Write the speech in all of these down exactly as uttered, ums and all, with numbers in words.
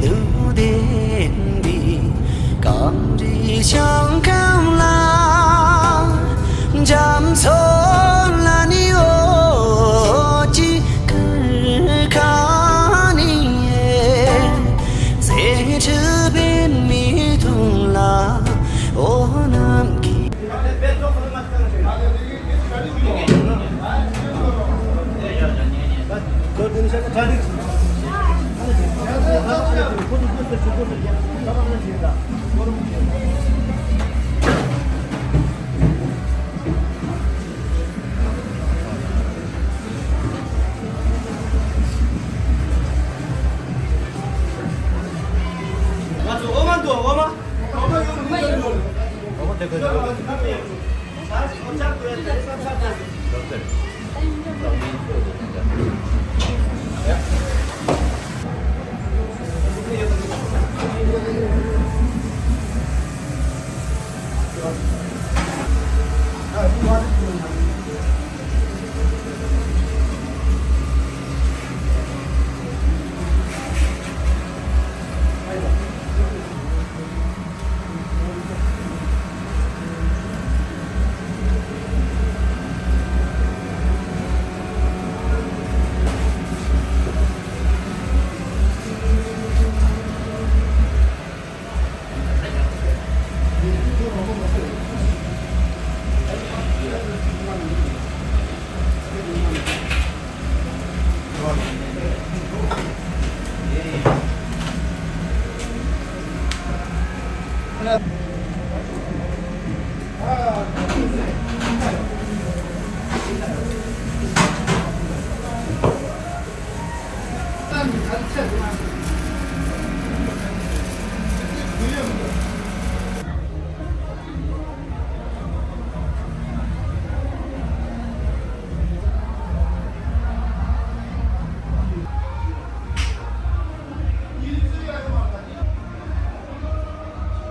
དུ་ལྡན་པའི་གངས་རི་ཞིང་ཁམས་ལ། རྒྱ་མཚོ་ལ་ནི་འོད་ཀྱིས་བསྐུལ། ཁ་ནས་ཟེར་ཁྲི་པད་མའི་དུང་ལ་འོ་རྣམས་ཀྱིས།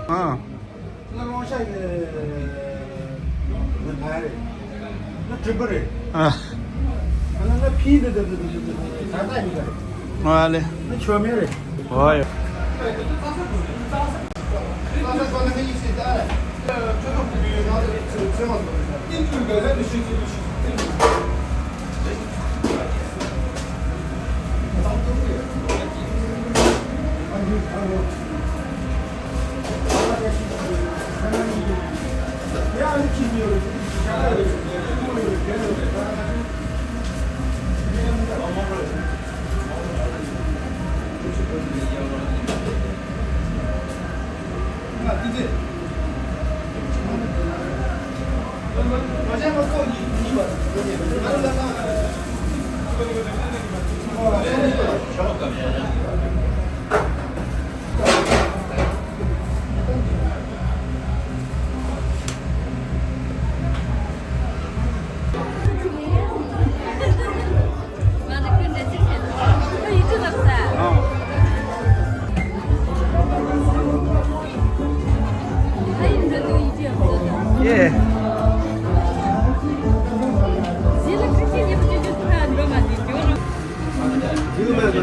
ཨ། ང་རང་ཤག་གི་ང་ཕ་རེད། ང་གྲུ་པ་རེད། ཨ། ང་ང་ཕི་འདི་འདི་འདི་འདི་འདི་ད་ལྟ་ཡིན་པ་རེད། ཨ་ལེ། ང་ཆོས་མེད་རེད། ཨོ་ཡ།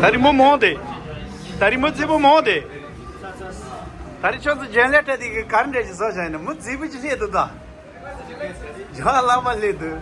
ད་རིང་མོ་མང་དེ། ད་རིང་མོ་རྫིག་པོ་མང་དེ། ད་རིང་ཁྱོད་ཚོ་རྒྱན་ལས་སྤྲད་དེ་གི་གར་འདྲ་ཞིག་བཟོ་བཞག་ཡིན་ན་མོ་རྫིག་པོ་ཅིག་སླེབས་འདུག་ད། ཡང་བླ་མ་སླེབས་འདུག་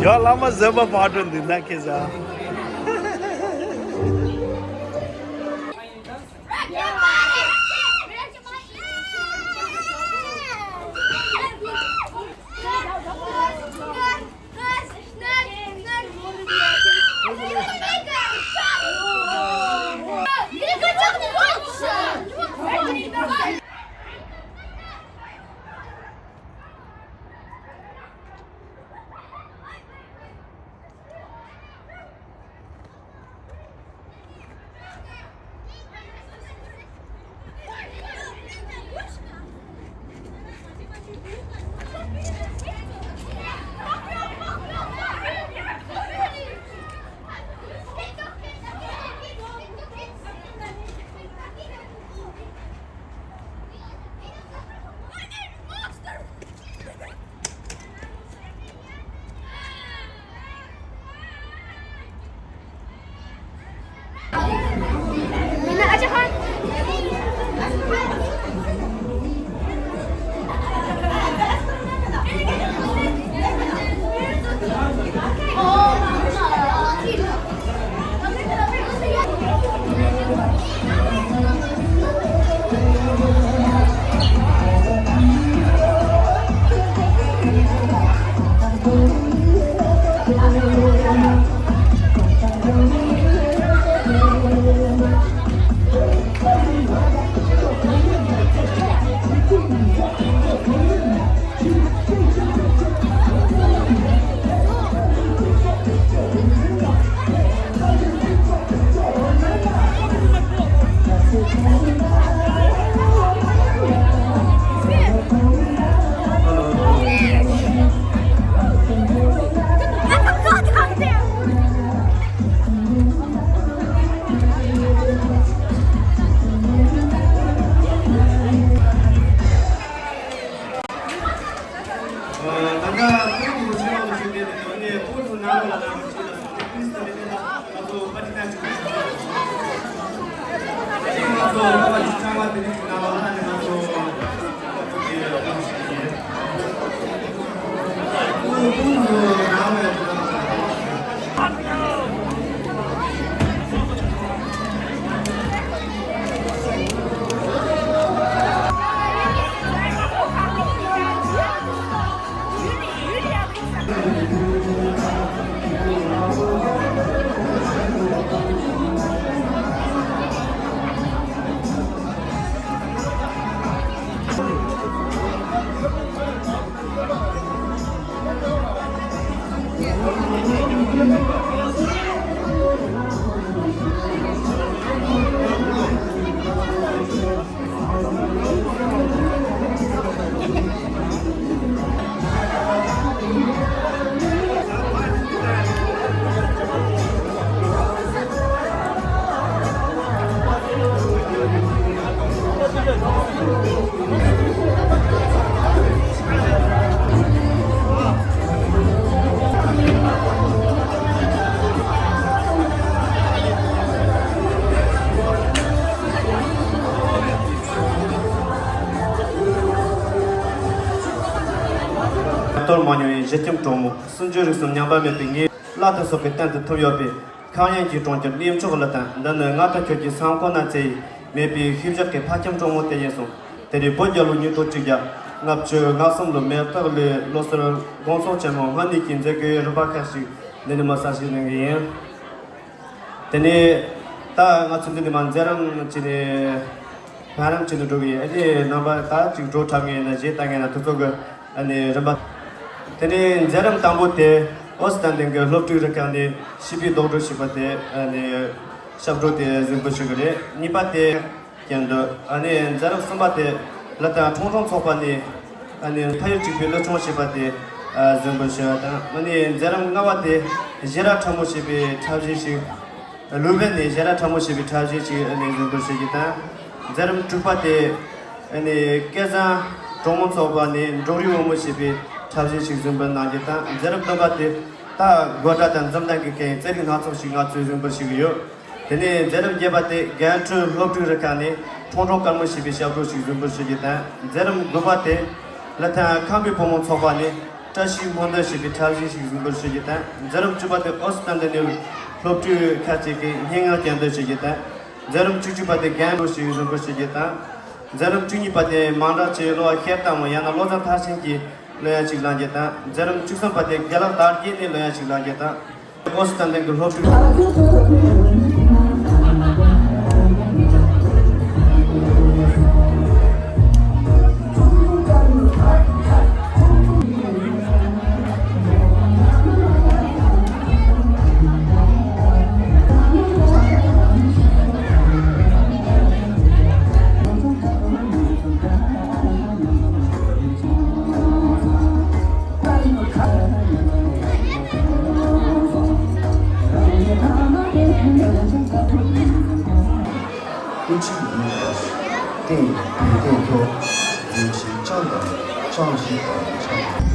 ཡ་བླ་མ་བཟོད་པ་ཕར་འགྲོ་འདི་ན་ཁེ་ས། གཏོར་མ་མྱོང་བའི་གཞི་ཁྱིམ་གྲོང་མོ། སུམ་ཅུ་རིགས་གསུམ་ཉམས་པ་མེད་པའི་ངེས་བླ་དང་སོགས་ཀྱི་རྟེན་དུ་ཐིམ་ཡོད་པའི་ཁང་ཡན་གྱི་གྲོང་ཁྱེར་གནས་མཆོག་ལ་དང་། འདི་ནི་ང་དང་ཁྱོད་ཀྱི་བསམ་ཁོ་ན་བཙལ་ཡི་མེད་པའི་ཤེས་བཞག་གི་ཕ་ཁྱིམ་གྲོང་མོ་དེ་ཡིན་གསུངས། དེ་རིང་བོད་རྒྱལ་ལོ་ཉིས་སྟོང་གཅིག་བརྒྱ་ལྔ་བཅུ་ང་གསུམ་ལོ་མེ་སྟག་ལོའི་ལོ་སར་དགོང་ཚོགས་ཆེན་མོ་སྔ་ནས་ཀྱི་མཛད་སྒོའི་རིམ་པ་ཁག་ཅིག་འདི་ནས་མར་གསལ་བཤད་གནང་གི་ཡིན། དེ་ནས་ད་ང་ཚོ་འདི་ནས་མར་མཛད་རིམ་བྱས་ནས་བར་རིམ་བྱས་ནས་འགྲོ་གི་ཡིན། ཨ་ནི་རྣམ་པ་ད་ཅིག་འགྲོ་འཁྲབ་མཁན་ཡིན་ན་གཞས་བཏང་མཁན་ཡིན་ན་དེ་ཚོ་གི་ཨ་ནི་རིམ་པ། དེ་ནས་མཛད་རིམ་དང་པོ་དེ་ཨོ་སི་ཐན་ལྡན་གྱི་སློབ་ཕྲུག་རུ་ཁག་ནས་བྱིས་པའི་རྡོག་སྒྲིལ་ཞེས་པ་དེ་ཨ་ནི་ཞབས་བྲོ་དེ་གཟིགས་འབུལ་ཞུ་གི་རེད། གཉིས་པ་དེ་ཀྱང་འདུག་ཨ་ནི་མཛད་རིམ་གསུམ་པ་དེ་ལ་དྭགས་ཁྲུང་ཁྲུང་ཚོགས་པ་ནས་ཨ་ནི་ཕ་ཡུལ་གཅིག་པའི་གླུ་ཆུང་ཞེས་པ་དེ་ཨ་གཟིགས་འབུལ་ཞུ་བ་དང་། ཨ་ནི་མཛད་རིམ་ལྔ་པ་དེ་བཞད་ར་ཁྲ་མོ་ཞེས་པའི་འཁྲབ་གཞས་ཤིག་ལུ་བན་ནས་བཞད་ར་ཁྲ་མོ་ཞེས་པའི་འཁྲབ་གཞས་ཤིག་ཨ་ནི་གཟིགས་འབུལ་ཞུ་རྒྱུ་དང་། མཛད་རིམ་དྲུག་པ་དེ་ཨ་ནི་སྐལ་བཟང་གྲོང་མོ་ཚོགས་པ་ནས་འབྲོག་རུས་བུ་མོ་ཞེས་པའི་འཁྲབ་གཞས་ཤིག་གཟིགས་འབུལ་གནང་རྒྱུ་དང་། མཛད་རིམ་བདུན་པ་དེ་ད་དགོད་སྒྲ་དང་འཛུམ་མདངས་ཀྱིས་ཁེངས་རྩེད་རིགས་སྣ་ཚོགས་ཤིག་ང་ཚོས་གཟིགས་འབུལ་ཞུ་གི་ཡོད། དེ་ནས་མཛད་རིམ་བརྒྱད་པ་དེ་རྒན་ཁྲོད་སློབ་ཕྲུག་རུ་ཁག་ནས་ཁྲུང་ཁྲུང་དཀར་མོ་ཞེས་པའི་ཞབས་བྲོ་ཞིག་གཟིགས་འབུལ་ཞུ་རྒྱུ་དང་། མཛད་རིམ་དགུ་པ་དེ་ལ་དྭགས་ཁམས་པའི་བུ་མོ་ཚོགས་པ་ནས་ བཀྲ་ཤིས་སྨོན་འདུན་ཞེས་པའི་འཁྲབ་གཞས་ཤིག་གཟིགས་འབུལ་ཞུ་རྒྱུ་དང་། མཛད་རིམ་བཅུ་པ་དེ་ཨོ་སི་ཀྲ་ལི་ཡ་ནས་སློབ་ཕྲུག་ཁག་ཅིག་གིས་སྙན་ངག་སྙན་འདོན་ཞུ་རྒྱུ་དང་། མཛད་རིམ་བཅུ་གཅིག་པ་དེ་རྒན་ཞིག་གཟིགས་འབུལ་ཞུ་རྒྱུ་དང་། མཛད་རིམ་བཅུ་གཉིས་པ་དེ་མང་གྲགས་ཅན་གླུ་བ་ཤེར་དར་མ་ཡང་ན་བློ་བཟང་མཐར་ཕྱིན་གྱིས་གླུ་དབྱངས་ཤིག་བླངས་རྒྱུ་དང་། མཛད་རིམ་བཅུ་གསུམ་པ་དེ་རྒན་ལགས་དར་རྒྱས་ནས་གླུ་དབྱངས་ཤིག་བླངས་རྒྱུ་དང་། ཨོ་སི་ཀྲ་ལི་ཡ་གི་སློབ་ཕྲུག་ཀུན་གཞི་ཡིན་པ། རྟེན་ཡིན་པའི་རྟེན་མཐོ། རིན་ཆེན་ལྕང་དང་ལྕང་བཞི་དང་ལྕང་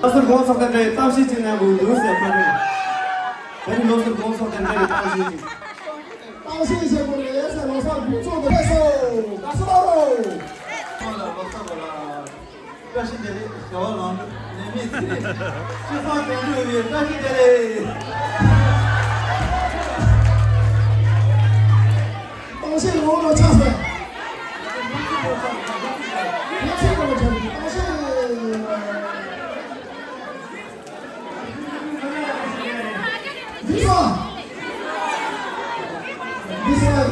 ལགས་སོ། དགོངས་ཚོགས་དེ་འདྲའི་གཏམ་བཤད་ཅིག་གནང་དགོས་འདུག་ཟེར་བཀའ་འདྲི། ད་རིང་ལོ་གསར་དགོངས་ཚོགས་དེ་འདྲའི་གཏམ་བཤད་ཅིག་གཏམ་བཤད་བྱེད་དགོས་རེད་ཟེར། ལོ་གསར་དགོངས་ཚོགས་དེ་ཕེབས་སོ། དགའ་བསུ་གནང་རོགས། ཁོང་ལ་ལོ་གསར་གོ་ལ་བཀྲ་ཤིས་བདེ་ལེགས། བྱ་བ་ལམ་འགྲོ་ནད་མེད་ཚེ་རིང་། སྤྱི་ཚོགས་བདེ་འགྲོ་ཡོང་བའི་བཀྲ་ཤིས་བདེ་ལེགས། གཏམ་བཤད་ལོ་ལོ་ཆགས་སོང་། གཏམ་བཤད་ལོ་ལོ་ཆགས་སོང་། གཏམ་བཤད། འདི་ཚོ། འདི་ཚོ།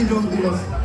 འགྲོ་འདུག་ལ།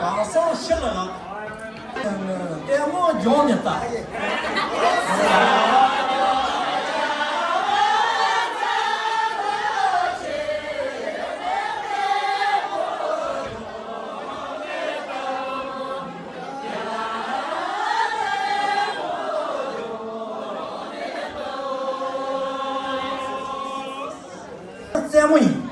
དེང་སང་ཕྱི་ལ་ལྟད་མོ་སྦྱོང་ནས་ལྟ། རྩེད་མོ་ཡིན།